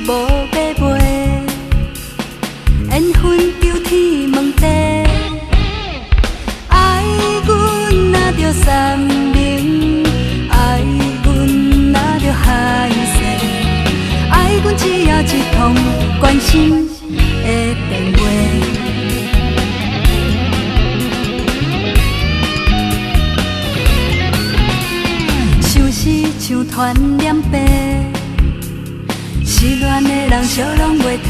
無買賣，緣分求天問地。愛阮若著山盟，愛阮若著海誓，愛阮只要一通關心的電話。相思像傳染病，失戀的人燒攏袂退，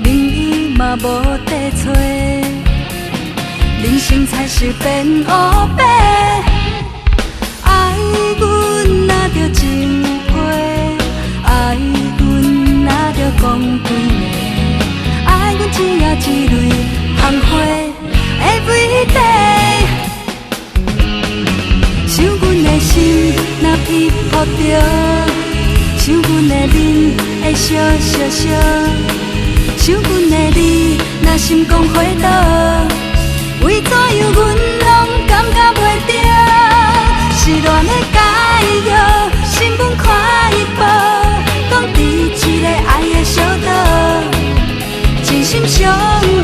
名醫嘛無得揣，人生彩色變烏白。愛阮若著情批，愛阮若著講幾暝，愛阮只要一蕊芳花的味道。想阮的心若被縛著，想阮的面會燒燒燒，想阮的你若心講回倒，為怎樣阮攏感覺袂著？失戀的解藥，新聞看伊報，講佇一个愛的小島，真心相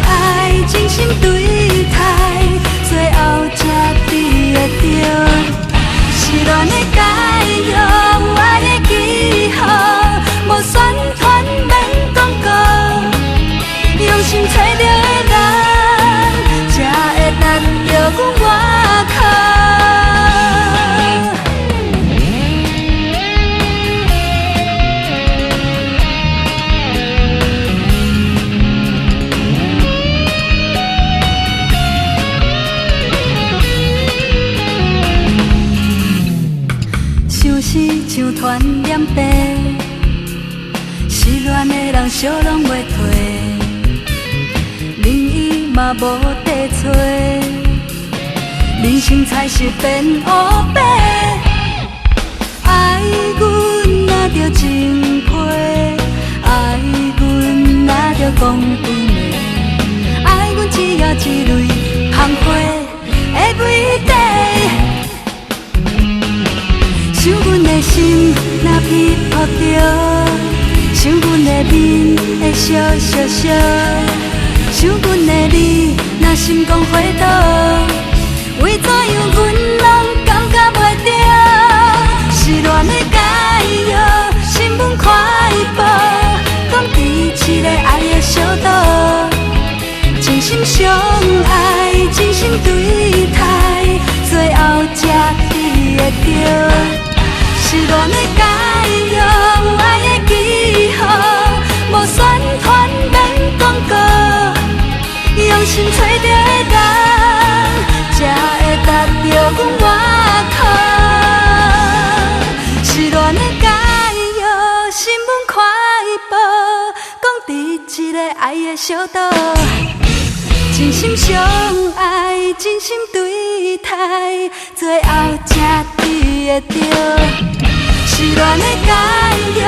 愛，真心對待，最後才得會著。失戀的解藥，愛的記號，無宣傳免廣告，用心揣著的人，才會值著阮倚靠。相思像傳染病，失戀的人燒攏袂退，名醫嘛無得揣，人生彩色變烏白。愛阮若著情批，愛阮若著講幾暝，愛阮只要一蕊芳花的味道。想阮的心若被縛著，想阮的面會燒燒燒，想阮的你若心講回倒，為怎樣阮攏感覺袂著？失戀的解藥，新聞看伊報，講佇一個愛的小島，真心相愛，真心對待，最後才得會著。失戀的解藥，愛的記號，無宣傳免廣告，用心揣著的人，才會值著阮倚靠。失戀的解藥，新聞看伊報，講佇一個愛的小島，真心相愛，真心對待，最後才得會著。失戀的解藥，